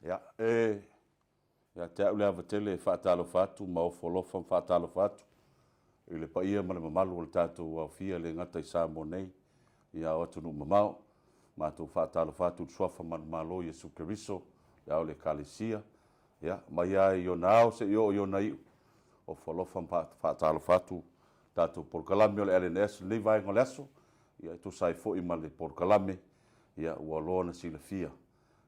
Ia, e ia te au le ava tele e faatalofa atu ma ofo alofa ma faatalofa atu i le paia ma le mamalu o le tatou aofia e le gata i Samoa nei, ia o atunuu mamao. Matou faatalofa atu i le Suafa Manumalo Iesu Keriso, le Ao o le Ekalesia, ia, mai lava i ona ao seia oo i ona iu. Ofo alofa ma faatalofa atu tatou polokalame o le LNS i lenei vaega o le aso. Ia, e tusa ai foi ma le polokalame, ia, ua loa ona silafia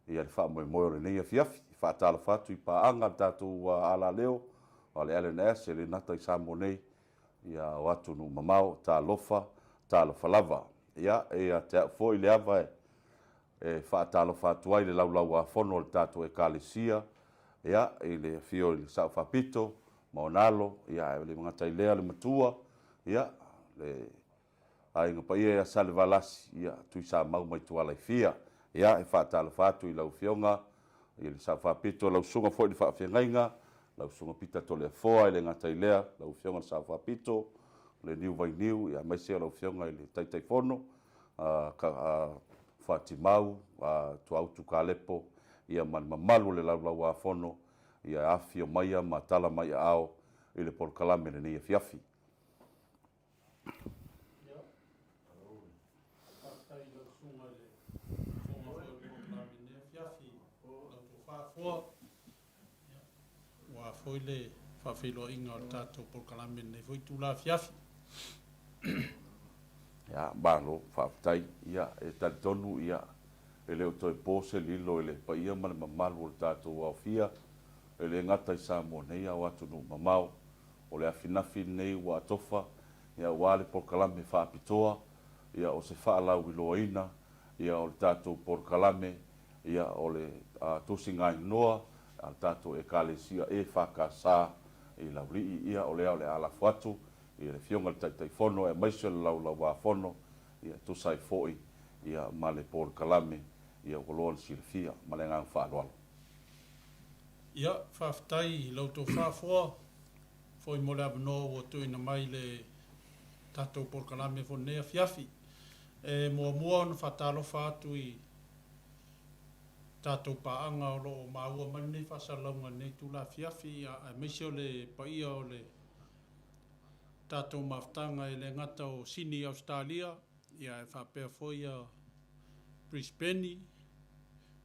ia le faamoemoe o lenei afiafi. E faatalofa atu i paaga a le tatou alaleo a le LNS, e le gata i Samoa nei, ia a o atunuu mamao. Talofa, talofa lava. Ia, e ia te au foi le ava e faatalofa atu ai i le Laulau-a-Fono a le tatou Ekalesia, ia, i le afio i le Sao Faapito ma ona alo, ia ae le gata i lea le Matua, ia, le Aiga paia ia Salevalasi, ia, Tuisamau ma Ituala e fia. Ia, e faatalofa atu i lau Afioga i le Sao Faapito, lau Susuga foi i le Faafeagaiga, lau Susuga Pita Toleafoa, e le gata i lea, lau Afioga i le Sao Faapito, Leniu Vainiu, ia aemaise o lau Afioga i le Taitaifono, Fatimau Tuautu Kalepo, ia ma le mamalu o le Laulau-a-Fono, ia afifio maia ma tala mai aao i le polokalame i lenei afiafi. Ia, faafetai i lau Susuga i le Fofoga foi o le polokalame i lenei afiafi i lau tofa Afoa, ia, aua foi le faafeiloaiga o le tatou polokalame i lenei foi itula afiafi. Ia, malo, faafetai. Ia, e talitonu, ia, e le o toe po se lilo i le paia ma le mamalu o le tatou aofia, e le gata i Samoa nei a o atunuu mamao. O le afinafi lenei ua atofa ia aua le polokalame faapitoa ia o se faalauiloaina ia o le tatou polokalame ia o le tusigainoa a le tatou Ekalesia EFKS i Laulii. Ia o lea o le a lafo atu i le Afioga i le Taitaifono aemaise o le Laulauafono ia e tusa ai foi ia ma le polokalame ia ua loa le silafia. Ma le agaga faaaloalo. Ia, faafetai i la outou faafoa foi mo le avanoa ua tuuina mai i le tatou polokalame foi lenei afiafi. E muamua ona faatalofa atu i tatou paaga o lo o maua mai lenei faasalalauga i lenei itula afiafi, aemaise o le paia o le tatou mafutaga e le gata o Sini i Ausetalia, ae faapea foi Brisbane,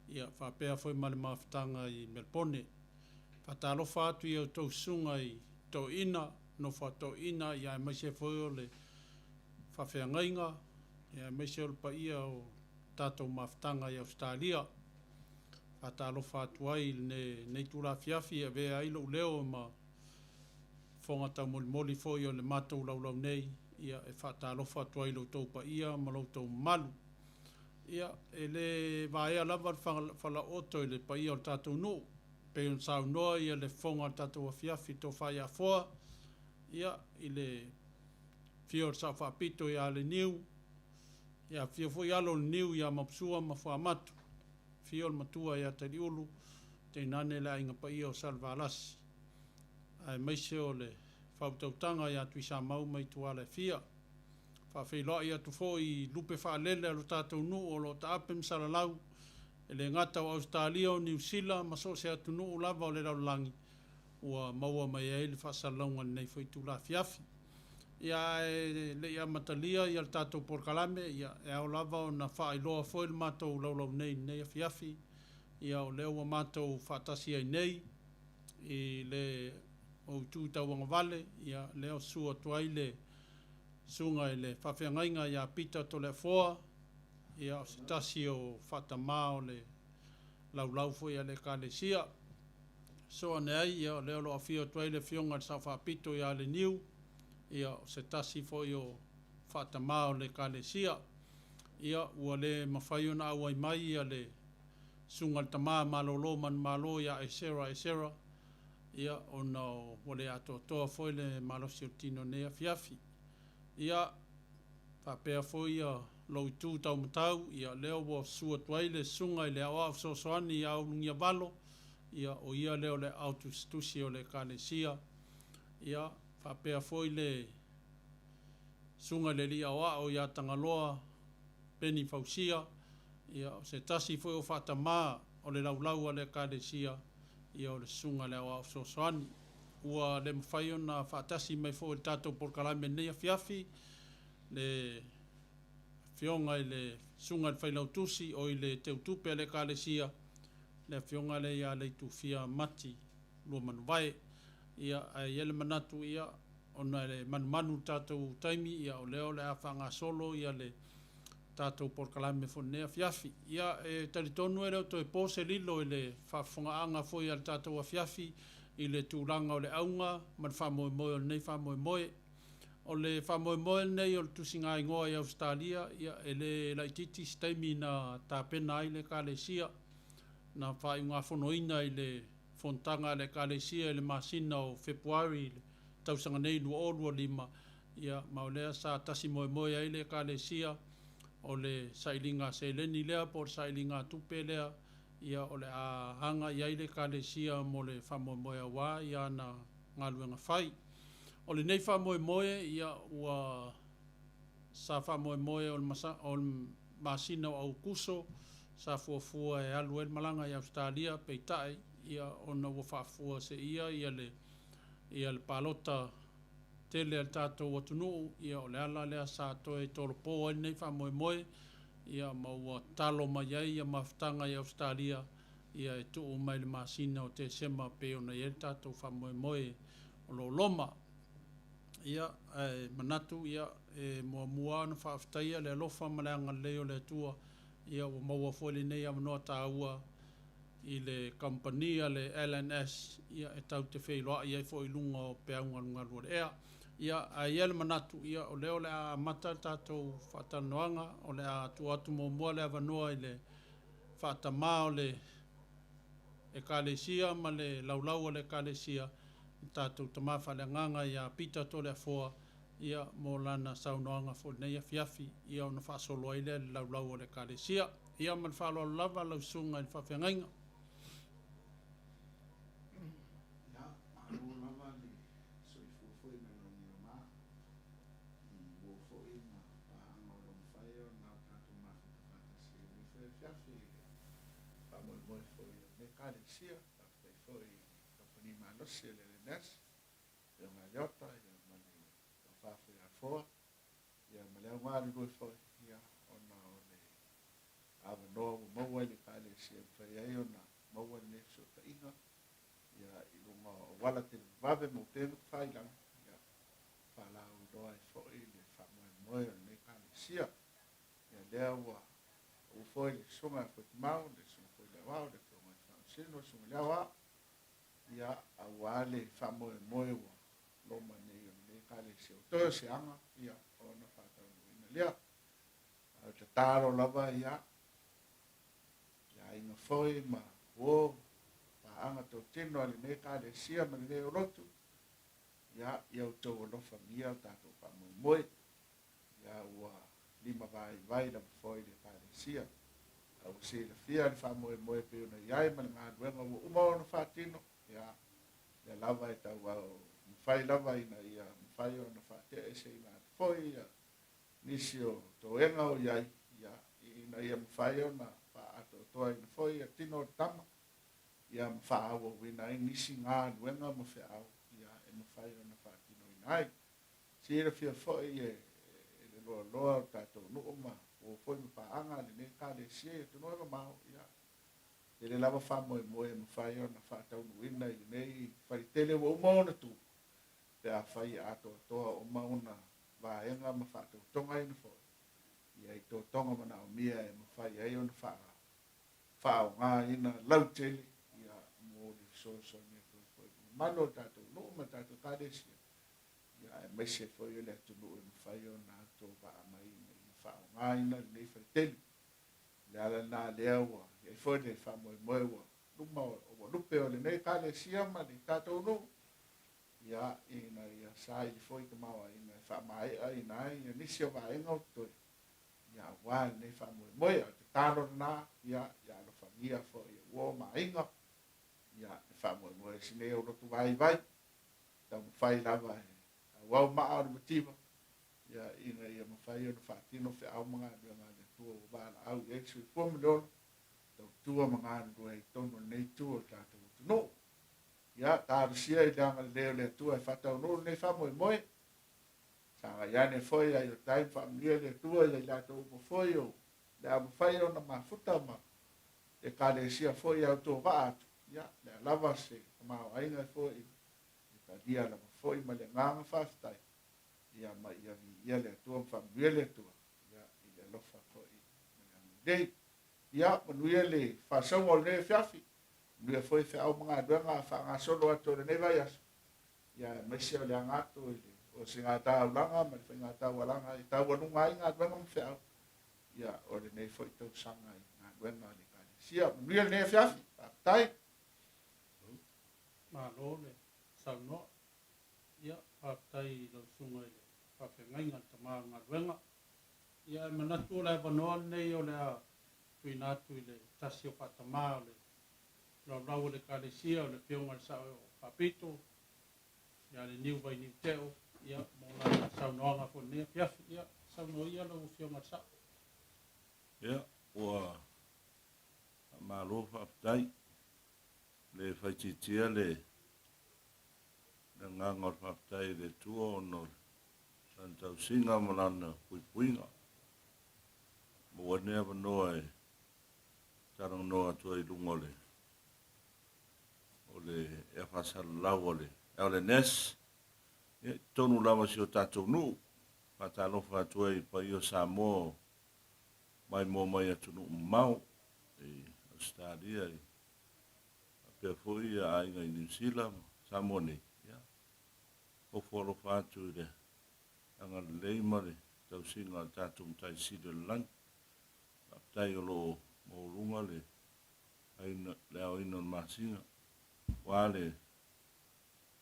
ia faapea foi ma le mafutaga i Melbone. Faatalofa atu i a outou susuga i toeaiina, nofo a toeaiina, ia aemaise foi o le faafeagaiga, ia aemaise o le paia o tatou mafutaga i Ausetalia. Faatalofa atu ai i lenei itula afiafi e avea ai lou leo ma fofoga taumolimoli foi o le matou laulau nei, ia e faatalofa atu ai i lo outou paia ma lo outou mamalu. Ia, e le vaea lava le falaooto i le paia o le tatou nuu, e pei ona saunoa ia le fofoga o le tatou afiafi Tofa ia Afoa, ia, i le afio o le Sao Faapito ia Leniu, ia afifio foi alo o Leniu ia Maposua ma Fuamatu, afio le Matua ia Taliulu, tainane le aiga paia o Salevalasi, aemaise o le faautautaga ia Tuisamau ma Ituala e fia. Faafeiloai atu foi i lupe faalele a lo tatou nuu o lo o taape ma salalau, e le gata o Ausetalia, o Niu Sila ma so o se atunuu lava o le lalolagi ua maua mai ai le faasalalauga i lenei foi itula afiafi. Ia ae le i amatalia ia le tatou polokalame, ia e ao lava ona faailoa foi le matou laulau nei i lenei afiafi, ia o lea ua matou faatasi ai nei i le ou itu tauagavale, ia lea ua susu atu ai le Susuga i le Faafeagaiga ia Pita Toleafoa, ia o se tasi o faatama o le laulau foi a le Ekalesia. Sosoo ane ai, ia o lea o lo o afio atu ai le Afioga i le Sao Faapito ia Leniu, ia o se tasi foi o faatama o le Ekalesia. Ia ua le mafai ona auai mai ia le Susuga i le Tama Malolo Manumalo ia Esera Esera, ia ona ua le atoatoa foi le malosi o le tino i lenei afiafi. Ia, faapea foi ia lou itu taumatau, ia lea ua susu atu ai le Susuga i le Aoao Fesoasoani ia Ulugiavalo, ia o ia lea o le Aao Tusitusi o le Ekalesia. Ia, faapea foi le Susuga i le Alii Aoao ia Tagaloa Peni Fausia, ia o se tasi foi o faatamā o le laulau a le Ekalesia, ia o le Susuga i le Aoao Fesoasoani. Ua le mafai ona faatasi mai foi i le tatou polokalame i lenei afiafi le Afioga i le Susuga i le Failautusi, o i le Teutupe a le Ekalesia, le Afioga lea ia Leitufia Mati Luamanuvae. Ia, ae i ai le manatu, ia, ona e manumanu i le tatou taimi, ia o lea o le a faagasolo ia le tatou polokalame foi i lenei afiafi. Ia, e talitonu e le o toe po se lilo i le faafofogaaga foi a le tatou afiafi i le tulaga o le auga ma le faamoemoe o lenei faamoemoe. O le faamoemoe lenei o le tusigaigoa i Ausetalia, ia, e le laitiiti se taimi na tapena ai le Ekalesia, na faaiugafonoina i le fonotaga a le Ekalesia i le masina o Fepuari i le tausaga nei 2025, ia, ma o lea sa tasi moemoe ai le Ekalesia, o le sailiga seleni lea po o le sailiga tupe lea, ia, o le a aga i ai le Ekalesia mo le faamoemoe aua ia ana galuega fai. O lenei faamoemoe, ia, ua sa faamoemoe o le o le masina o Aukuso sa fuafua e alu ai le malaga i Ausetalia, peitai, ia, ona ua faafua seia ia le ia le palota tele a le tatou atunuu, ia, o le ala lea sa toe tolopo ai lenei faamoemoe, ia, ma ua tatalo mai ai ia mafutaga i Ausetalia, ia, e tuu mai i le masina o Tesema pei ona i ai le tatou faamoemoe o lo o loma. Ia, ae manatu, ia, e muamua lava ona faafetaia le alofa ma le agalelei o le Atua, ia, ua maua foi lenei avanoa taua i le kamupani a le LNS, ia, e tatou te feiloai ai foi i luga o peau galugalu o le ea. Ia, ae i ai le manatu, ia, o lea o le a amata le tatou faatalanoaga, o le a tuu atu muamua le avanoa i le faatama o le Ekalesia ma le laulau a le Ekalesia, le tatou tama faaleagaga ia Pita Toleafoa, ia, mo lana saunoaga foi i lenei afiafi, ia, ona faasolo ai lea i le laulau a le Ekalesia. Ia, ma le faaaloalo lava lau susuga i le faafeagaiga. Ia, malo lava le soifua foi ma le manuia i uo foi ma paaga o lo o mafai ona o tatou mafuta faatasi ai i lenei foi afiafi i le faamoemoe foi o lenei Ekalesia. Faafetai foi i le Kamupani malosi a le LNS, Afioga ia Leota ia ma le Tofa foi ia Afoa ia ma le au galulue foi ia ona o le avanoa ua maua i le Ekalesia e mafai ai ona maua lenei fesootaiga ia i luga o auala televavave ma upega tafailagi ia faalauiloa ai foi le faamoemoe o lenei Ekalesia. Ia lea ua pau foi le Susuga ia Fuatimau, le Susuga foi i le Aoao, le Afioga i le Faamasino, le Susuga i le Aoao, ia aua le faamoemoe ua loma nei o lenei Ekalesia. Ua toe o se aga ia ona faataunuuina lea. A o le tatalo lava ia, i aiga foi ma uo paaga tautino a lenei Ekalesia ma lenei aulotu, ia, ia outou alofagia o tatou faamoemoe. Ia ua limavaivai lava foi le Ekalesia. A ua silafia le faamoemoe e pei ona i ai ma le galuega ua uma ona faatino, ia, lea lava e tau mafai lava ina ia mafai ona faateaeseina atu foi ia nisi o toega o i ai, ia, ina ia mafai ona faaatoatoaina foi ia tino o le tama, ia ma faaauauina ai nisi galuega ma feau, ia, e mafai ona faatinoina ai. Silafia foi e le loaloa o le tatou nuu ma uo foi ma paaga a lenei Ekalesia i atunuu e mamao, ia, tele lava faamoemoe e mafai ona faataunuuina i lenei faletele ua uma ona tu, pe afai e atoatoa uma ona vaega ma faatautogaina foi ia i totoga manaomia e mafai ai ona faaaogaina lautele ia mo le fesoasoani atu ai foi i le mamalu o le tatou nuu ma le tatou Ekalesia, ia aemaise foi o le atunuu e mafai ona autovaa mai ina ia faaaogaina lenei faletele. O le ala lena lea ua i ai foi le faamoemoe ua luma ua lupe o lenei Ekalesia ma le tatou nuu, ia, ina ia saili foi tamaoaiga e faamaeaina ai ia nisi o vaega o totoe, ia aua lenei faamoemoe. A o le tatalo lena, ia, ia alofagia foi e uo ma aiga, ia, le faamoemoe o si nei au lotu vaivai, taumafai lava e auau maa o le mativa, ia, ina ia mafai ona faatino feau ma galuega a le Atua ua valaau i ai le soifua ma le ola, tautua ma galulue ai i totonu o lenei itu o le tatou atunuu. Ia, talosia i le agalelei o le Atua e faataunuu lenei faamoemoe. Sagai ane foi ai o tai ma faamanuia le Atua ia i latou uma foi o le a mafai ona mafuta ma Ekalesia foi e autovaa atu, ia, le a lava se tamaoaiga foi e talia lava foi ma le agaga faafetai, ia, ma ia viia le Atua ma faamanuia le Atua, ia, i le alofa foi ma le agalelei. Ia, manuia le faasauga o lenei afiafi, manuia foi feau ma galuega a faagasolo atu o lenei vaiaso, ia aemaise o le aga atu i le osigataulaga ma le faigataualaga e taualuga ai galuega ma feau, ia, o lenei foi tausaga i galuega a le Ekalesia. Manuia lenei afiafi. Faafetai. Malo le saunoa. Ia, faafetai i lau susuga i le faafeagaiga le tama o le galuega. Ia, e manatu o le avanoa lenei o le a tuuina atu i le tasi o faatama o le laulau o le Ekalesia, o le Afioga i le Sao Faapito, ia Leniu Vainiu Teo, ia, mo lana saunoaga foi i lenei afiafi. Ia, saunoa ia lau Afioga i le Sao. Ia, ua faamalo faafetai. Le faitiitia le agaga o le faafetai i le Atua ona o Lana tausiga ma Lana puipuiga. Maua ai lenei avanoa e talanoa atu ai i luga o le o le ea faasalalau a le LNS, ia, i totonu lava o si o tatou nuu. Faatalofa atu ai i paia o Samoa maimoa mai atunuu mamao i Ausetalia, i faapea foi aiga i Niu Sila ma Samoa nei. Ia, ofo alofa atu i le agalelei ma le tausiga a le tatou Matai Sili o le Lagi. Faafetai o lo o maualuga le aina, le aoina o le masina, aua le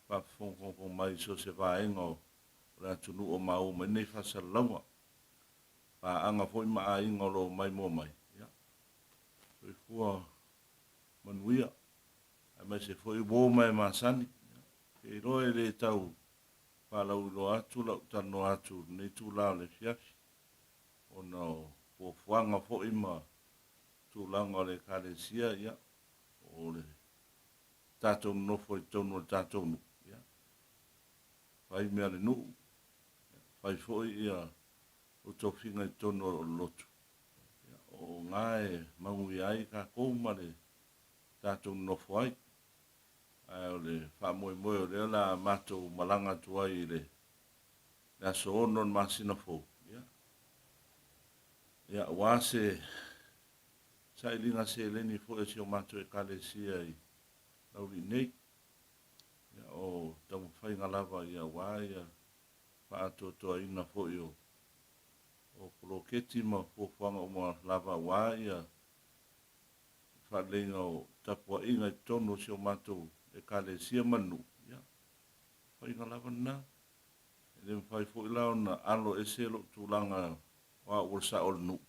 faafofogafoga mai i so o se vaega o le atunuu o maua mai nei faasalalauga. Paaga foi ma aiga o lo o maimoa mai, ia, soifua manuia, aemaise foi uo ma e masani. Ia, ke iloa e le tau faalauiloa atu lau talanoa atu i lenei itula o le afiafi, ona o fuafuaga foi ma tulaga o le Ekalesia, ia, o le tatou nonofo ai i totonu o le tatou nuu, ia, fai mea a le nuu, ia, fai foi ia o tofiga i totonu o le lotu, o ga e manuia ai tatou ma le tatou nonofo ai. Ae o le faamoemoe o lea o le a matou malaga atu ai i le aso 6 o le masina fou, ia, ia aua se sailiga seleni foi a si o matou Ekalesia i Laulii nei. Ia, o taumafaiga lava ia aua ia faaatoatoaina foi o poloketi ma fuafuaga uma lava aua le faaleleiga o tapuaiga i totonu o si o matou Ekalesia ma le nuu, ia, faiga lava lena. E le mafai foi la ona alo ese lou tulaga o au o le sao o le nuu,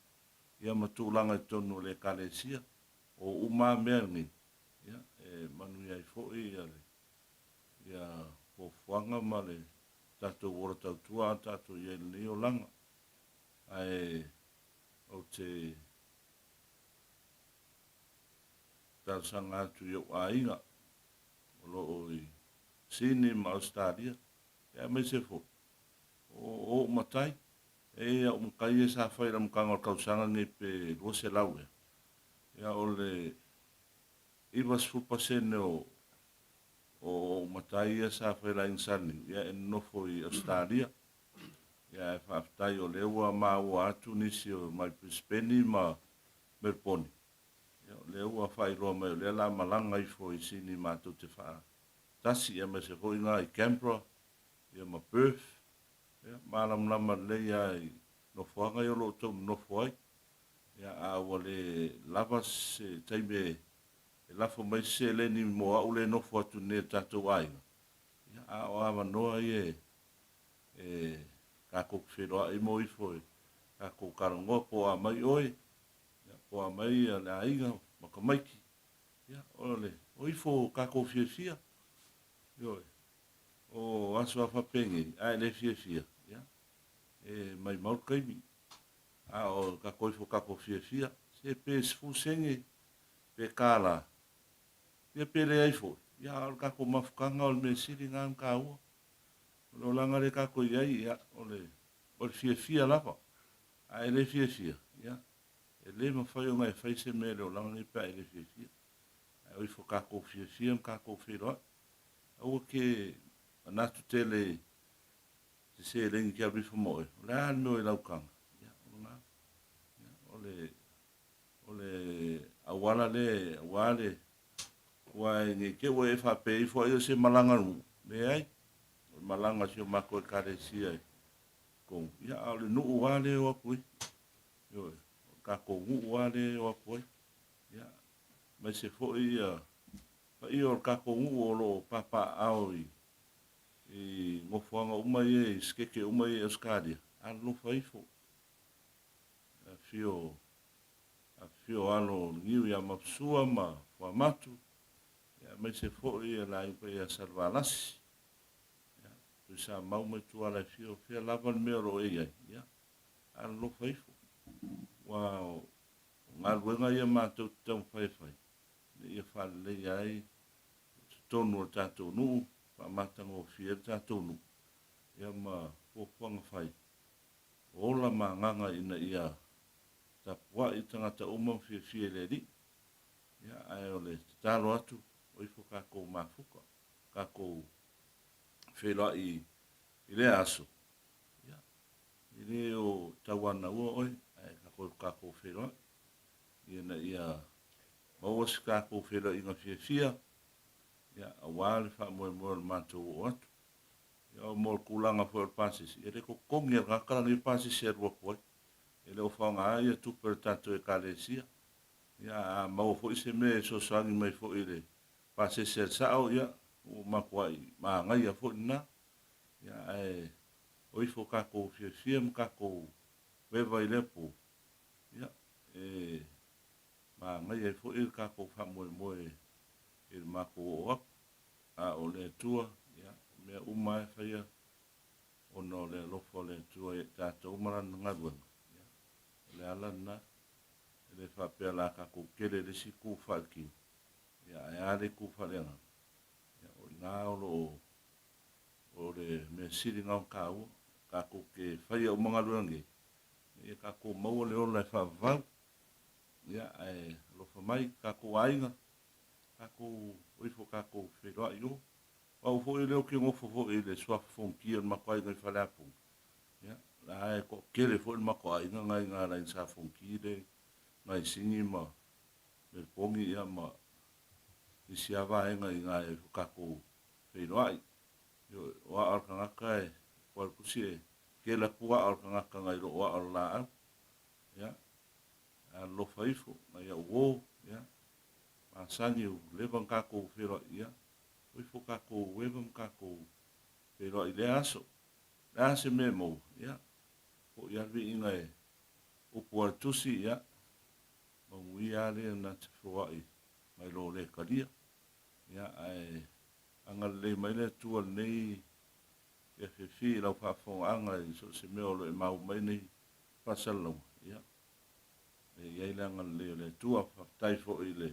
ia ma tulaga i totonu o le Ekalesia. O uma lava mea nei, ia, e manuia ai foi le ia fuafuaga ma le tatou ola tautua a tatou i ai i lenei olaga. Ae ou te talosaga atu i ou aiga o lo o i Sini ma Ausetalia, ia aemaise foi o ou matai. E i ai au matai ia sa fai i le amataga o le tausaga lenei pe 200 ea, ia o le 90% o ou matai ia sa fai i le aiga sa Niu, ia e nonofo i Ausetalia. Ia ae faafetai o lea ua maua atu nisi o mai Brisbane ma Melbourne, ia o lea ua faailoa mai o lea o le a malaga ifo i Sini matou te faatasi, ia aemaise foi na i Canberra ia ma Perth. Ia malamalama lelei lava i nofoaga ia o lo o outou nonofo ai. Ia, a ua le lava se taimi e lafo mai se seleni mo au le nofo atu nei i le tatou aiga, ia, a o avanoa ia e tatou te feiloai mo ifo e tatou talanoa po o a mai oe, ia, po o a mai le aiga ma tamaiti, ia, o le o ifo tatou fiafia. Ioe. O aso lava faapenei, a e le fiafia, ia, e maimau le taimi. A o tatou ifo tatou fiafia, se pe 10 sene, pe $1, ia pe leai foi, ia a o le tatou mafutaga o le mea sili lena ona taua. O le olaga lea tatou i ai, ia, o le, o le fiafia lava. A e le fiafia, ia, e le mafai ona e fai se mea i le olaga lenei pe a e le fiafia. Ae o ifo tatou fiafia ma tatou feiloai. Aua ke manatu tele i se seleni ke alu ifo ma oe, o le a le mea o i lau taga, ia, o lena. le o le auala lea aua le aua ne i te i ua e faapea ifo ai o se malaga nuu, leai, o le malaga a si o matou Ekalesia i totonu, ia a o le nuu lava lea e o atu ai, ioe, o le tatou nuu lava lea e o atu ai, ia, aemaise foi ia paia o le tatou nuu o lo o papaaao i i nofoaga uma ia i sikeke uma ia i Ausetalia, alolofa ifo, afifio Afifio alo o Niu ia Mapusua ma Fuamatu, aemaise foi le aiga paia ia Salevalasi, ia, Tuisamau ma Ituala e fia o fea lava le mea o lo o e i ai, ia, alolofa ifo. Aua o galuega ia matou te taumafai e fai, ina ia faaleleia ai totonu o le tatou nuu, faamatagofie ai le tatou nuu, ia ma fuafuaga fai, ola ma agaga ina ia tapuai tagata uma ma fiafia i le Alii. Ia, ae o le tatalo atu, o ifo tatou mafuta, tatou feiloai i lea aso, ia, e le o tauanaua oe, ae tatou tatou feiloai, ina ia maua se tatou feiloaiga fiafia, ia, aua le faamoemoe o le matou oo atu. Ia, mo le tulaga foi o le pasese, e le totogi e le tagata lana ia pasese e alu atu ai. E le o faaaogaina ia tupe a le tatou Ekalesia. Ia, a maua foi se mea e fesoasoani mai foi i le pasese a le sao, ia, ua matuai manaia foi lena. Ia, ae o ifo tatou fiafia ma tatou veva i lea po, ia, e manaia ai foi le tatou faamoemoe i le matou oo atu. A o le Atua, ia, o mea uma lava e faia ona o le alofa o le Atua ia i tatou ma Lana galuega, ia, o le ala lena. E le faapea o le a tatou tele i le isi itu faaletino, ia, ae a le itu faaleagaga, ia, o i ina o lo o, o le mea sili lena ona taua. Tatou te faia uma galuega nei, ina ia tatou maua le ola e faavavau, ia, ae alofa mai tatou aiga, tatou, o ifo tatou feiloai o. O au foi lea ou te nofo foi i le suafa fonotia o le matou aiga i Faleapuga, ia, o la e toatele foi le matou aiga na i ina laina sa fonoti le nai Sini ma Meliponi ia ma isi lava vaega i ina e tatou feiloai. Ioe, o aa o le tagata e, ua le tusi e kele atu aa o le tagata nai lo aa o le laau. Ia, alolofa ifo, nai au uo, ia, masani ua leva ona tatou feiloai, ia, o ifo tatou eva ma tatou feiloai i lea aso. O le a se mea e maua, ia, foi lava le viiga e upu a le tusi, ia, manuia lava lea na te foai mai lo le talia. Ia, ae agalelei mai le Atua i lenei fiafiafi i lau faafofogaaga i so o se mea o lo o e maua mai nei faasalalauga, ia, e i ai le agalelei o le Atua. Faafetai foi i le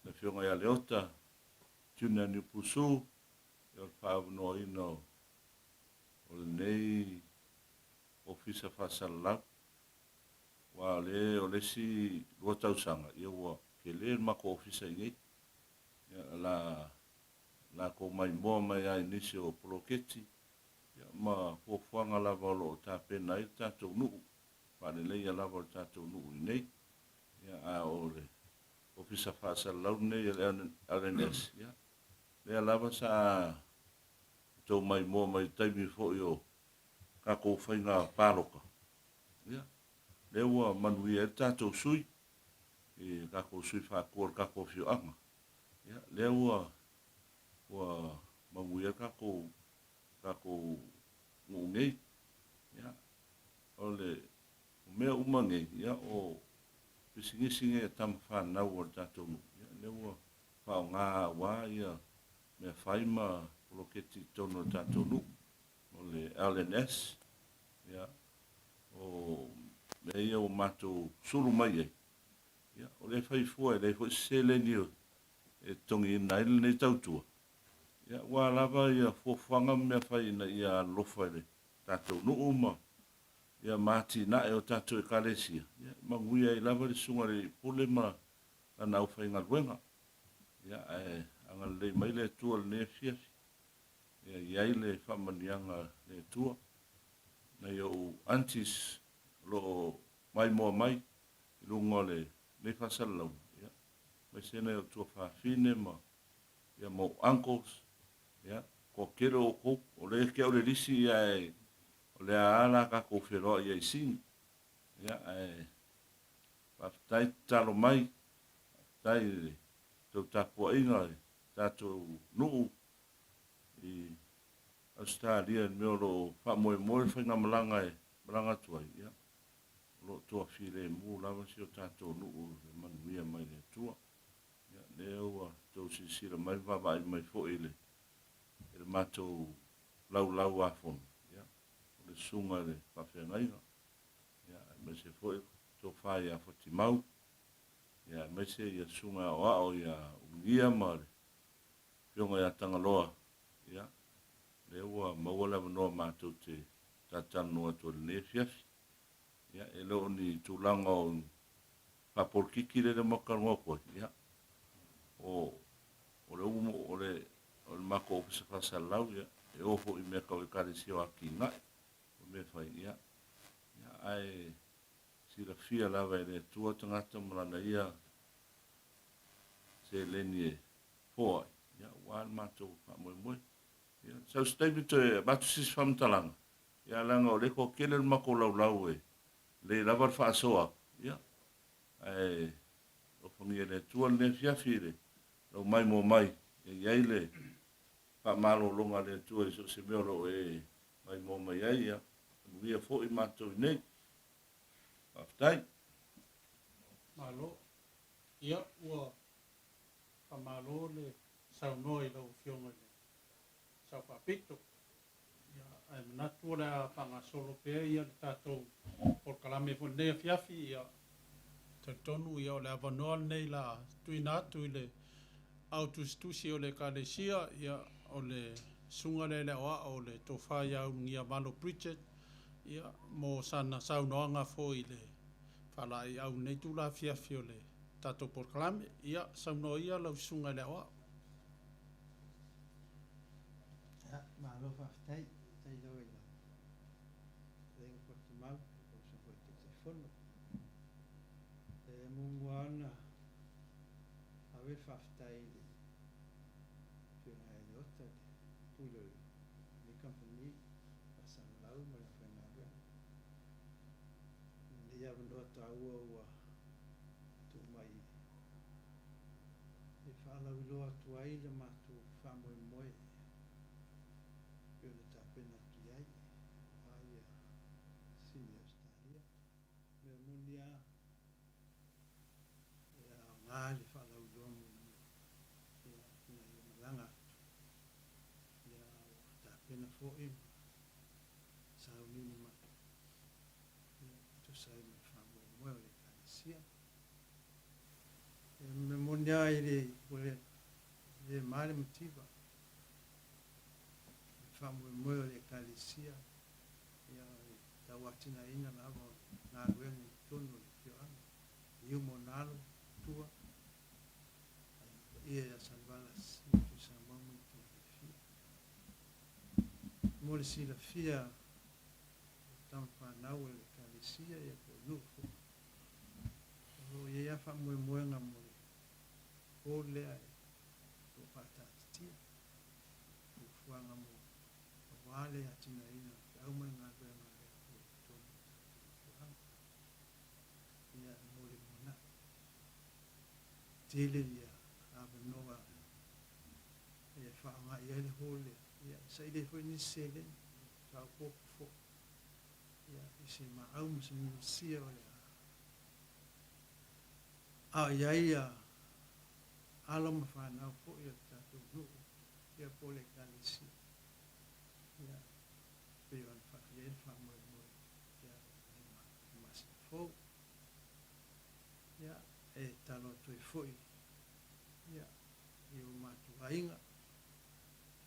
Afioga ia Leota Junior Niupusu o le faaavanoaina o lenei Ofisa Faasalalau, aua o le o le isi 2 tausaga, ia ua tele le matou ofisa i inei. Ia, o le a latou maimoa mai lava i nisi o poloketi ia ma fuafuaga lava o lo o tapena ai le tatou nuu, faaleleia lava o le tatou nuu i inei. Ia, a o le Ofisa Faasalalau lenei o le LNS, ia, lea lava sa outou maimoa mai i le taimi foi o tatou faiga palota, ia, lea ua manuia ai le tatou sui, i le tatou sui faatua o le tatou afioaga. Ia, lea ua, ua manuia ai le tatou, tatou nuu nei. Ia, o le O mea uma nei, ia, o pisinisi nei a tama fanau a le tatou nuu, ia, lea ua faaaoga aua ia mea fai ma poloketi i totonu o le tatou nuu, o le LNS, ia, o mea ia ua matou sulu mai ai, ia, o lea e fai fua, e leai foi se seleni e totogiina ai lenei tautua, ia, aua lava ia fuafuaga ma mea fai ina ia alolofa i le tatou nuu ma ia ma atinae o tatou Ekalesia, ia, e manuia ai lava le Susuga i le Alii Pule ma lana aufaigaluega. Ia, ae agalelei mai le Atua i lenei afiafi, ia i ai le faamanuiaga a le Atua. Nai ou aunties o lo o maimoa mai, i luga o lenei faasalalauga, ia, aemaise nai ou tuafafine ma, ia, ma ou uncles, ia, toatele o outou. O lea e te au le lisi, ia, ae o le a lava la tatou feloai ai i Sini. Ia, ae faafetai tatalo mai, faafetai i le tou tapuaiga i tatou nuu i Ausetalia i le mea o lo o faamoemoe le faigamalaga e malaga atu ai, ia, o lo o toa filemu lava si o tatou nuu i le manuia mai le Atua. Ia, lea ua tou silasila mai ma vaavaai mai foi i le, i le matou laulau a fono, ia, o le susuga i le faafeagaiga, ia, aemaise foi le tofa ia Fatimau, ia, aemaise ia susuga aoao ia Ulugia ma le Afioga ia Tagaloa, ia, lea ua maua le avanoa matou te talatalanoa atu ai i lenei afiafi. Ia, e le o ni tulaga o faapolikiki lea e matou talanoa atu ai, ia, o, o le umu, o le, o le matou ofisa faasalalau, ia, e o foi i mea tau ekalesia o atinae, o mea fai, ia, ia, ae silafia lava e le Atua tagata ma lana ia seleni e foai, ia, aua le matou faamoemoe. Ia, sau se taimi toe avatu se isi faamatalaga, ia, leaga o lea e toatele le matou laulau e lelei lava le faasoa atu, ia, ae alofagia e le Atua lenei afiafi i le lau maimoa mai, e i ai le faamalologa a le Atua i so o se mea o lo o e maimoa mai ai, ia, manuia foi matou i nei. Faafetai. Malo. Ia, ua faamalo le saunoa i lau Afioga i le Sao Faapito. Ia, ae manatu o le a faagasolo pea ia le tatou polokalame foi i lenei afiafi. Ia, talitonu ia o le avanoa lenei la tuuina atu i le au tusitusi o le Ekalesia, ia, o le susuga lea i le aoao o le Tofa ia Ulugia Malo Bridget, ia, mo sana saunoaga foi i le faalaeiau i lenei itula afiafi o le tatou polokalame. Ia, saunoa ia lau susuga i le aoao. Ia, malo faafetai. Faafetai lava i lau Fetalaiga Fatumau, lou uso foi Taitaifono. E muamua lava ona ave le faafetai i le Afioga ia Leota, le Pule o lenei kamupani faasalalau ma le aufaigaluega i lenei avanoa taua ua tuu mai e faalauiloa atu ai le matou faamoemoe e pei ona tapena atu i ai aua ia Sini Ausetalia. O le mea moni lava, e aoga le faalauiloa muamua ina ia malaga atu, ia ua tapena foi ma sauniuni mai e tusa ai ma le faamoemoe o le Ekalesia. E mea moni lava e le, ua le ma le mativa le faamoemoe o le Ekalesia, ia o le tauatinaeina lava o le galuega i totonu o le afioaga, i uma ona alo, tua, ai paia ia Salevalasi ma Tuisamoa ma itulagi e fia. Mo le silafia o tama fanau a le Ekalesia ia po o nuu foi, o lo o i ai lava faamoemoega mo le hall lea o lo o faataatitia, fuafuaga mo aua le atinaeina o le feau ma le galuega a le Atua i totonu o le tatou afioaga. Ia, mo le lumanai. Tele ia avanoa e faaaoga i ai le hall lea, ia, e saili ai foi nisi seleni, faaopoopo foi, ia, i se maau ma se minosia o le a ao i ai ia alo ma fanau foi o le tatou nuu, ia po o le Ekalesia, ia, pei ona i ai le faamoemoe ia i le masina fou. Ia, e tatalo atu ai foi ia i o matou aiga,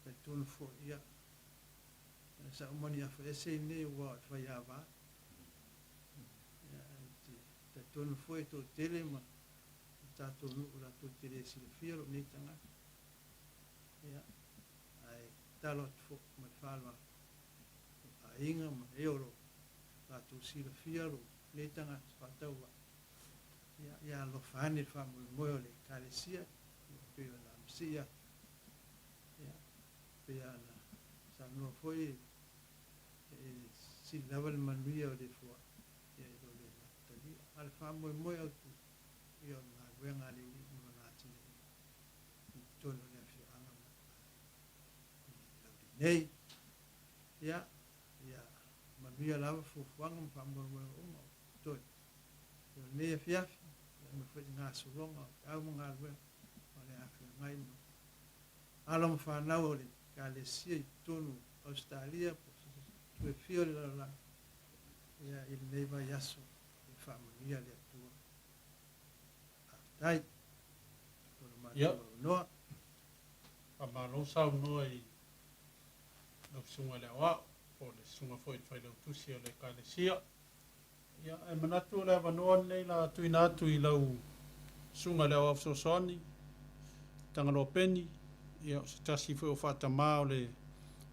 talitonu foi ia sa uma ni afa ese i nei ua o le faiava. Ia, e te talitonu foi e toatele ma le tatou nuu latou te le silafia lou nei tagata. Ia, ae tatalo atu foi ma le faaaloalo i aiga ma e o lo o latou silafia lou nei tagata faatauvaa. Ia, ia alofa ane le faamoemoe o le Ekalesia, ia pei ona masii atu. Ia, pei ona saunoa foi e sili lava le manuia o le foai, ia i lo le matalia. A o le faamoemoe autu, ia o le galuega a le Alii ma lona atinaeina i totonu o le afioaga ma i Laulii nei. Ia, ia manuia lava fuafuaga ma faamoemoega uma o totoe. O lenei afiafi, ia aumai foi le gasologa o feau ma galuega o le a feagai ma alo ma fanau o le Ekalesia i totonu o Ausetalia po o se itu e fia o le lalolagi, ia, i lenei vaiaso, ia faamanuia le Atua. Faafetai mo lo matou avanoa. Faamalo saunoa i lau Susuga i le Aoao, po o le Susuga foi i le Failautusi o le Ekalesia. Ia, ae manatu o le avanoa lenei la tuuina atu i lau Susuga i le Aoao Fesoasoani, Tagaloa Peni, ia, o se tasi foi o faatamā o le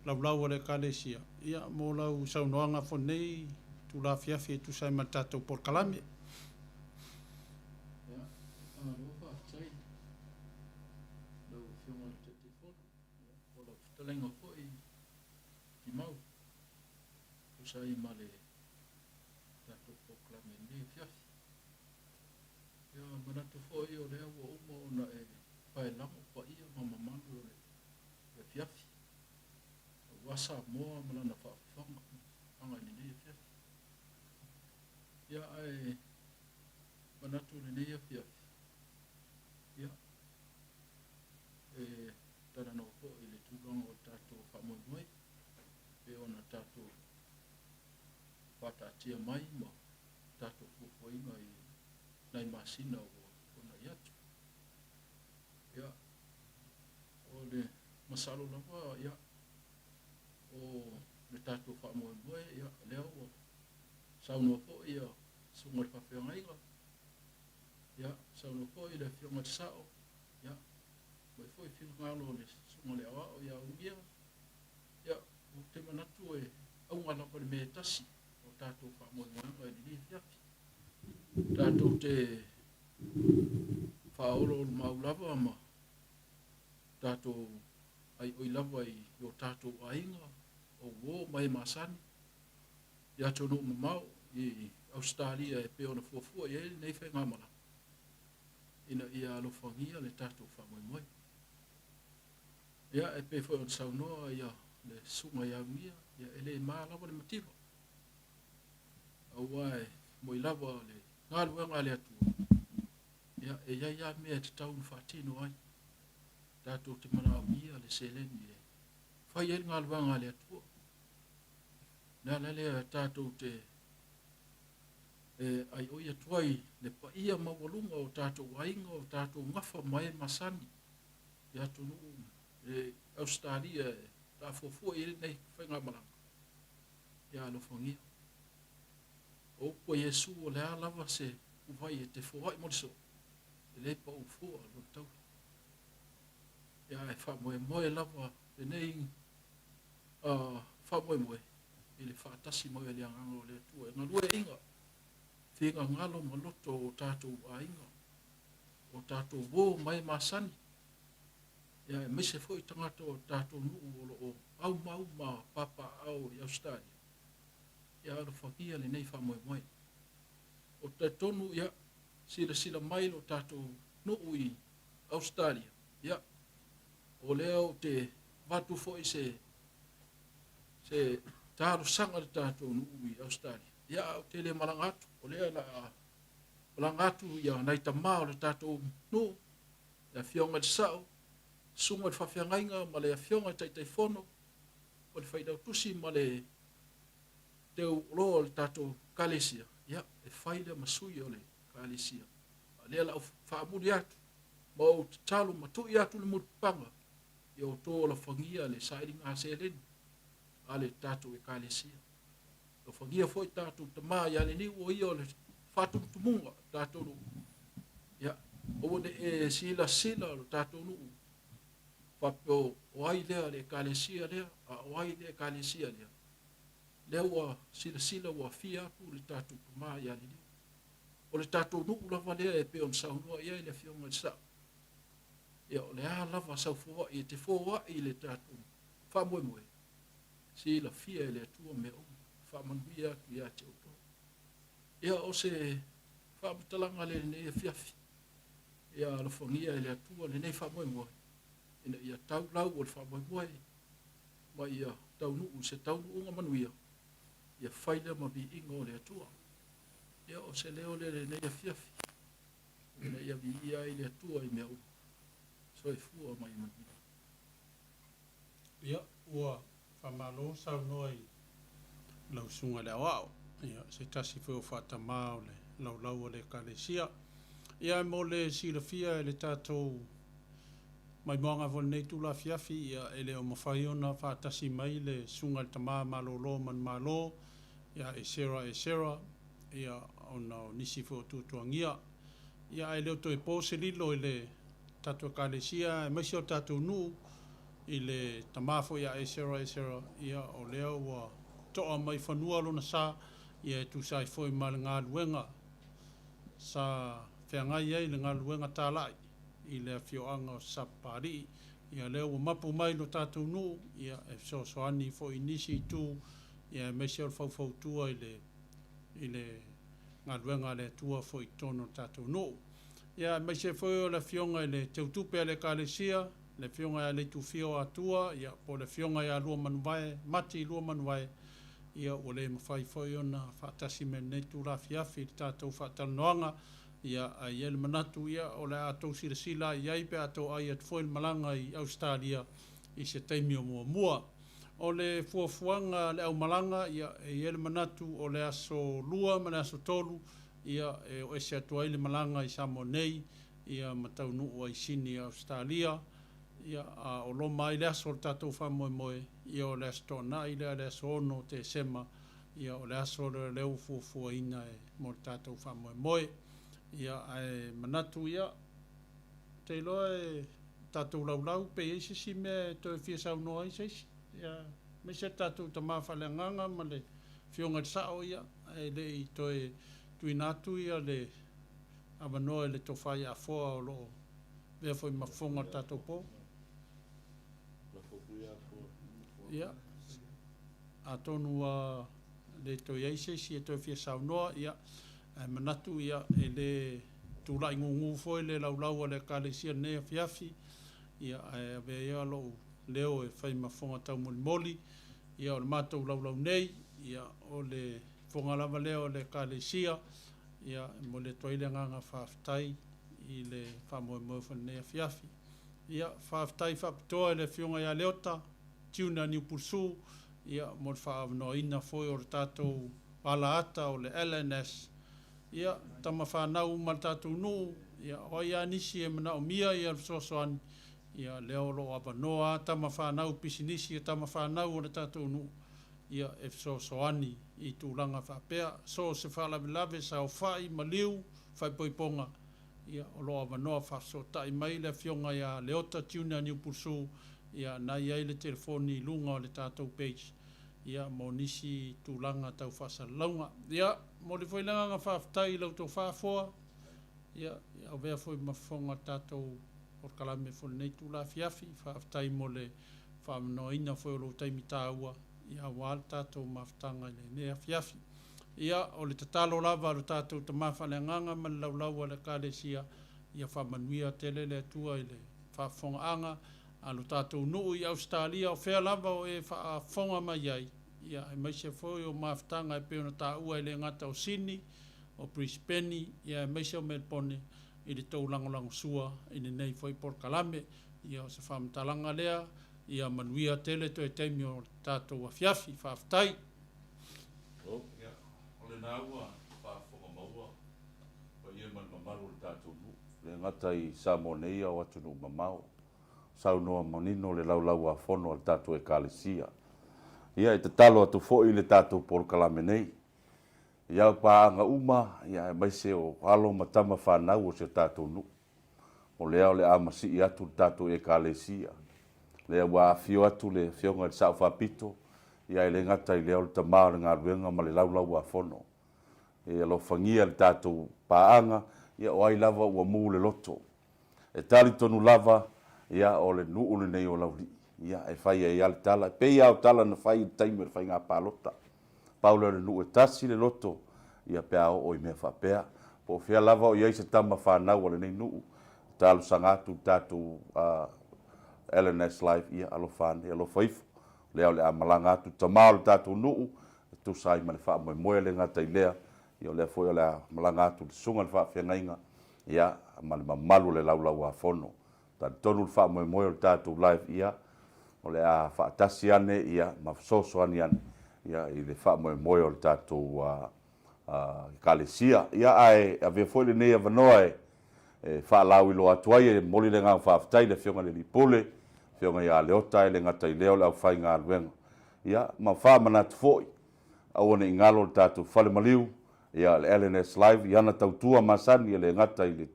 laulau a le Ekalesia, ia, mo lau saunoaga foi i lenei itula afiafi e tusa ai ma le tatou polokalame. Ia, malo faafetai i lau Afioga i le Taitaifono, ia, mo lau fetalaiga foi Timau. Tusa ai ma le tatou polokalame i lenei afiafi. Ia, manatu foi o lea ua uma ona e paelago paia ma mamalu o le afiafi, aua Samoa ma lana faafofoga i lenei afiafi. Ia, ae manatu i lenei afiafi, ia, e talanoa foi i le tulaga o le tatou faamoemoe, pei ona tatou faataatia mai ma tatou fuafuaina i nai masina ua tuanai atu. Ia, o le masalo lava, ia, o le tatou faamoemoe, ia, lea ua saunoa foi ia Susuga i le Faafeagaiga, ia, saunoa foi le Afioga i le Sao, ia, aumai foi finagalo o le Susuga i le Aoao ia Ulugia, Ia, ou te manatu e auga lava le mea e tasi o tatou faamoemoega i lenei afiafi. Tatou te faaoloolomau lava ma tatou aioi lava i o tatou aiga, o uo ma e masani, i atunuu mamao i Ausetalia e pei ona fuafua i ai lenei faigamalaga, ina ia alofagia le tatou faamoemoe. Ia, e pei foi ona saunoa ia le Susuga ia Ugia, ia e le ma lava le mativa, aua e moi lava le galuega a le Atua, ia e i ai lava mea e tatau ona faatino ai. Tatou te manaomia le seleni e fai ai le galuega a le Atua. O le ala lea tatou te e aioi atu ai le paia maualuga o tatou aiga, o tatou gafa ma e masani i atunuu e Ausetalia e taafuafua i ai lenei faigamalaga, ia alofagia. O upu a Iesu, o le a lava se uvai e te foai mo le soo, e le pau fua lona taula. Ia ae faamoemoe lava lenei faamoemoe i le faatasi mai o le Agaga o le Atua e galueaiina finagalo ma loto o tatou aiga, o tatou uo ma e masani, ia aemaise foi tagata o tatou nuu o lo o aumau ma papaaao i Ausetalia, ia alofagia lenei faamoemoe. Ou te talitonu, ia, silasila mai lo tatou nuu i Ausetalia, ia, o lea ou te avatu foi se se talosaga i le tatou nuu i Ausetalia, ia, ae ou te le malaga atu, o lea o le a malaga atu ia nai tama o le tatou nuu, le Afioga i le Sao, Susuga i le Faafeagaiga ma le Afioga i le Taitaifono o le Failautusi ma le Teu Oloa o le tatou Ekalesia, ia, e fai lea ma sui o le Ekalesia. A o lea o le a ou faamuli atu ma ou tatalo ma tui atu le mulipapaga ia outou alofagia le sailiga seleni a le tatou Ekalesia. Alofagia foi tatou tama ia Leniu o ia o le faatumutumuga o tatou nuu. Ia, aua ne i e silasila lo tatou nuu faapea o ai lea le Ekalesia lea, a o ai le Ekalesia lea. Lea ua silasila ua afia atu le tatou tama ia Leniu. O le tatou nuu lava lea e pei ona saunoa i ai le Afioga i le Sao, ia o le a lava sau foai e te foai i le tatou faamoemoe, silafia e le Atua mea uma, faamanuia atu ia te outou. Ia o se faamatalaga lea i lenei afiafi, ia alofagia e le Atua lenei faamoemoe, ina ia tau lau o le faamoemoe ma ia taunuu i se taunuuga manuia, ia fai lea ma viiga o le Atua. Ia o se leo lea i lenei afiafi, ina ia viia ai le Atua i mea uma. Soifua ma ia manuia. Ia, ua faamalo saunoa i lau Susuga i le Aoao, ia, se tasi foi o faatama o le laulau a le Ekalesia. Ia, mo le silafia e le tatou maimoaga foi i lenei itula afiafi, ia, e le o mafai ona faatasi mai le Susuga i le Tama Malolo Manumalo, ia Esera Esera, ia, ona o nisi foi o tuatuagia. Ia, ae le o toe po se lilo i le tatou Ekalesia aemaise o tatou nuu i le tama foi a Esera Esera, ia, o lea ua toa mai fanua lona sa, ia, e tusa ai foi ma le galuega sa feagai ai le galuega talai i le afioaga o Sapapalii. Ia, lea ua mapu mai lo tatou nuu, ia, e fesoasoani foi i nisi itu, ia, aemaise o le faufautua i le i le galuega a le Atua foi i totonu o le tatou nuu. Ia, aemaise foi o le afioga i le Teutupe a le Ekalesia, le afioga ia Leitufia o Atua, ia, po o le afioga ia Luamanuvae, Mati Luamanuvae, ia, ua le mafai foi ona faatasi mai i lenei itula afiafi i le tatou faatalanoaga, ia, ae i ai le manatu, ia, o le a tou silasila i ai pe a toai atu foi le malaga i Ausetalia i se taimi o muamua. O le fuafuaga a le aumalaga, ia, e i ai le manatu o le aso Lua ma le aso Tolu, ia, e o ese atu ai le malaga i Samoa nei, ia, ma taunuu ai i Sini, Ausetalia, ia, a o loma ai le aso o le tatou faamoemoe, ia, o le Aso Toonai lea, le aso 6 o Tesema, ia, o le aso lea o lea ua fuafuaina e, mo le tatou faamoemoe. Ia, ae manatu, ia, ou te iloa e tatou laulau pe i ai se isi mea e toe fia saunoa ai se isi, ia, aemaise le tatou tama faaleagaga ma le Afioga i le Sao, ia, ae le i toe tuuina atu ia le avanoa i le Tofa ia Afoa o lo o avea foi ma fofoga o le tatou po. Ia, atonu ua le toe i ai se isi e toe fia saunoa, ia, ae manatu, ia, e le tulai gugu foi le laulau a le Ekalesia i lenei afiafi, ia, ae avea ia lou leo e fai ma fofoga taumolimoli, ia, o le matou laulau nei, ia, o le fofoga lava lea o le Ekalesia, ia, e momoli atu ai le agaga faafetai i le faamoemoe foi i lenei afiafi. Ia, faafetai faapitoa i le Afioga ia Leota Tuna Niupulesu, ia, mo le faaavanoaina foi o le tatou alaata o le LNS, ia, tama fanau uma a le tatou nuu, ia, o ai lava nisi e manaomia ia le fesoasoani, ia, lea o lo o avanoa lava tama fanau pisinisi a tama fanau a le tatou nuu, ia, e fesoasoani i tulaga faapea. So o se faalavelave, saofai, maliu, faaipoipoga, ia, o lo o avanoa faafesootai mai le Afioga ia Leota Junior Niupulesu, ia, na i ai le telefoni i luga o le tatou page, ia, mo nisi tulaga tau faasalalauga. Ia, momoli foi le agaga faafetai i la outou faafoa, ia, ia avea foi ma fofoga o le tatou polokalame foi i lenei itula afiafi. Faafetai mo le faaavanoaina foi o lou taimi taua, ia, aua le tatou mafutaga i lenei afiafi. Ia, o le tatalo lava a lo tatou Tama Faaleagaga ma le laulau a le Ekalesia, ia faamanuia tele le Atua i le faafofogaaga a lo tatou nuu i Ausetalia, o fea lava o e faafofoga mai ai, ia, aemaise foi o mafutaga e pei ona taua e le gata o Sini, o Brisbane, ia, aemaise o Melbone i le tou lagolagosua i lenei foi polokalame. Ia, o se faamatalaga lea, ia manuia tele toe taimi o le tatou afiafi. Faafetai. Ia, o lena ua faafofoga maua paia ma le mamalu o le tatou nuu, le gata i Samoa nei a o atunuu mamao. Saunoa manino le Laulau-a-Fono a le tatou Ekalesia. Ia, e tatalo atu foi i le tatou polokalame nei, i au paaga uma, ia, aemaise o alo ma tama fanau o si o tatou nuu. O lea o le a masii atu le tatou Ekalesia. Lea ua afifio atu le Afioga i le Sao Faapito, ia e le gata i lea o le tama o le galuega ma le Laulau-a-Fono. E alofagia le tatou paaga, ia o ai lava ua mu le loto. E talitonu lava, ia, o le nuu lenei o Laulii, ia, e fai ai lava le tala, e pei lava o tala na fai i le taimi o le faiga palota. Pau lea o le nuu e tasi le loto, ia, pe a oo i mea faapea. Po o fea lava o i ai se tama fanau a lenei nuu, e talosaga atu i le tatou LNS Life, ia, alofa ane, alofa ifo. O lea o le a malaga atu le tama o le tatou nuu e tusa ai ma le faamoemoe, e le gata i lea, ia o lea foi o le a malaga atu le susuga i le faafeagaiga, ia, ma le mamalu o le Laulau-a-Fono. Talitonu le faamoemoe o le tatou live, ia, o le a faatasi ane, ia, ma fesoasoani ane, ia, i le faamoemoe o le tatou Ekalesia. Ia, ae avea foi lenei avanoa e faalauiloa atu ai, e momoli le agaga faafetai i le Afioga i le Alii Pule, le Afioga ia Leota, e le gata i lea o le aufaigaluega, ia, ma faamanatu foi, aua ne i galo le tatou fale maliu, ia, le LNS Live i ana tautua masani, e le gata i le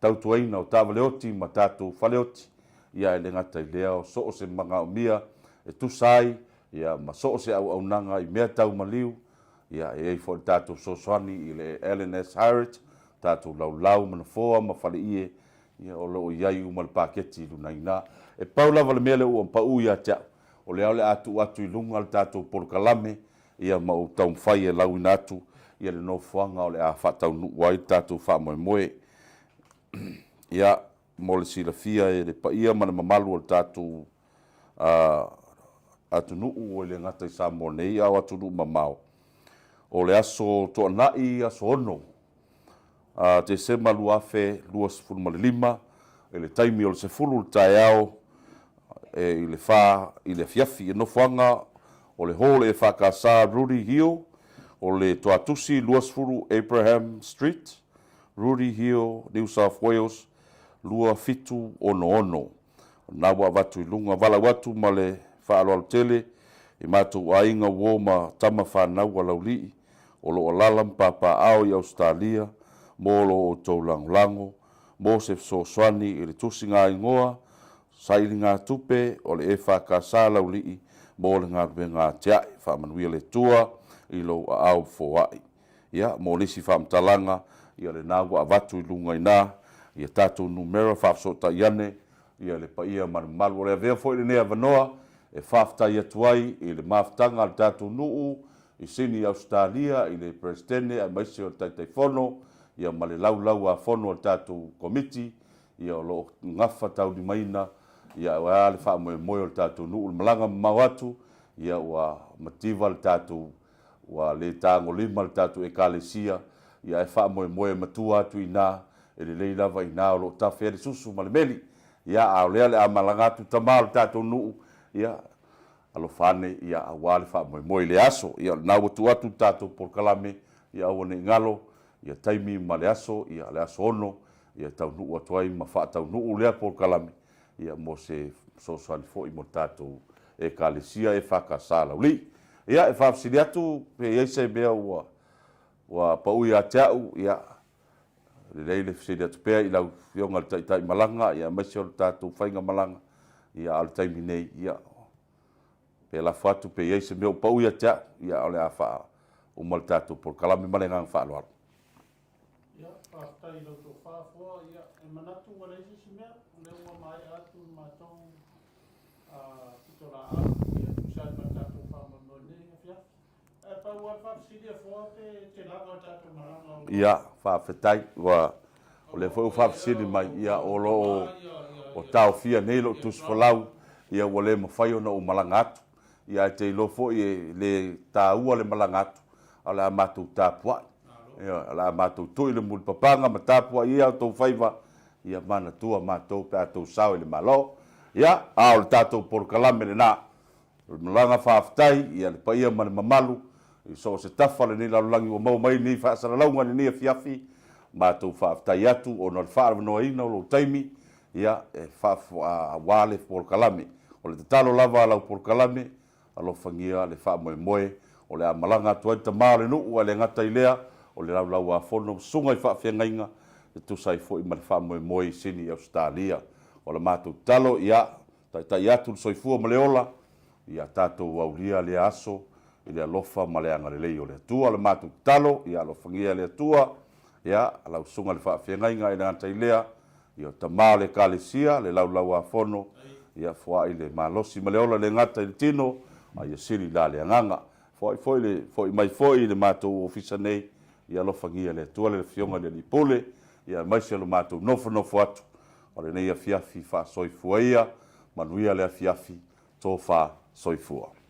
tautuaina o taavale oti ma tatou fale oti, ia, e le gata i lea o so o se manaomia e tusa ai, ia, ma so o se auaunaga i mea tau maliu, Ia, e i ai foi le tatou fesoasoani i le LNS Hiret, tatou laulau ma nofoa ma faleie, ia, o lo o i ai uma le paketi i luna i ina. E pau lava le mea lea ua pau ia te au, o lea o le a tuu atu i luga le tatou polokalame, ia, ma ou taumafai e lauina atu ia le nofoaga o le a faataunuu ai le tatou faamoemoe. Ia, mo le silafia e le paia ma le mamalu o le tatou atunuu e le gata i Samoa nei a o atunuu mamao. O le aso Toanai aso 6 Tesema 2025 i le taimi o le 10 i le taeao i le 4 i le afiafi i nofoaga o le Hall EFKS Rooty Hill o le Toatusi 20 Abraham Street, Rooty Hill, New South Wales 2766. O lena ua avatu i luga, valaau atu ma le faaaloalo tele i matou aiga uo ma tama fanau a Laulii o lo o alaala ma papaaao i Ausetalia mo lo outou lagolago mo se fesoasoani i le tusigaigoa sailigatupe o le EFKS Laulii mo le galuega atiae. Faamanuia le Atua i lou aao foai. Ia, mo nisi faamatalaga, ia lena ua avatu i luga i ina, ia tatou numera faafesootai ane, ia le paia ma le mamalu. O le avea foi lenei avanoa e faafetai atu ai i le mafutaga a le tatou nuu i Sini Ausetalia, i le Peresetene aemaise o le Taitaifono, ia ma le Laulau-a-Fono a le tatou Komiti, ia o lo o gafataulimaina, ia aua le faamoemoe o le tatou nuu. I le malaga mamao atu, ia ua mativa le tatou Ua le tagolima le tatou Ekalesia, ia ae faamoemoe matua atu i ina, e lelei lava i ina o lo o tafe ai le susu ma le meli. Ia, a o lea o le a malaga atu tama o le tatou nuu, ia, alofa ane, ia, aua le faamoemoe i lea aso. Ia, o lena ua tuu atu le tatou polokalame, ia aua ne i galo, ia taimi ma le aso, ia, le aso 6, ia, taunuu atu ai ma faataunuu lea polokalame, ia mo se fesoasoani foi mo le tatou Ekalesia EFKS Laulii. Ia, e faafesili atu pe i ai se mea ua ua pau ia te au, ia, lelei le fesili atu pea i lau Afioga i le Taitai Malaga, ia, aemaise o le tatou faiga malaga, ia, a o le taimi nei, ia, pe lafo atu pe i ai se mea ua pau ia te au, ia, o le a faauma le tatou polokalame ma le agaga faaaloalo. Ia, faafetai i lau tofa Foa. Ia, e manatu ua leai se isi mea, o lea ua maea atu le matou pitolaau, ia, e tusa ai ma le tatou faamoemoe i lenei afiafi. Ae pau lava le faafesili a Foa pe te lava le tatou malaga o Ia, faafetai. Ua, o lea foi ua faafesili mai, ia, o lo o, o taofia nei lou tusi folau, ia, ua le mafai ona ou malaga atu. Ia, ae te iloa foi e le taua le malaga atu, a o le a matou tapuai. Ioe, o le a matou tui le mulipapaga ma tapuai ia outou faiva, ia manatua matou pe a tou sao i le Malo. Ia, a o le tatou polokalame lena. O le malaga faafetai ia le paia ma le mamalu i so o se tafa o lenei lalolagi ua maua mai lenei faasalalauga i lenei afiafi, matou faafetai atu ona o le faaavanoaina o lou taimi, ia, e aua le polokalame. O le tatalo lava a lau polokalame, Alofagia le faamoemoe o le a malaga atu ai le tama o le nuu, ae le gata i lea, o le Laulau-a-Fono susuga i faafeagaiga e tusa ai foi ma le faamoemoe i Sini i Ausetalia. O le matou tatalo, ia taitai atu le soifua ma le ola, ia tatou aulia lea aso. i le alofa ma le agalelei o le Atua. O le matou tatalo, ia alofagia e le Atua, ia, lau Susuga i le Faafeagaiga e le gata i lea, ia o tama o le Ekalesia, le Laulauafono, ia foai le malosi ma le ola e le gata i le tino, a ia sili la le agaga. Foai foi le, foi mai foi i le matou ofisa nei, ia alofagia e le Atua le Afioga i le Alii Pule, ia aemaise lo matou nofonofo atu o lenei afiafi faasoifua ia, manuia le afiafi, tofa soifua.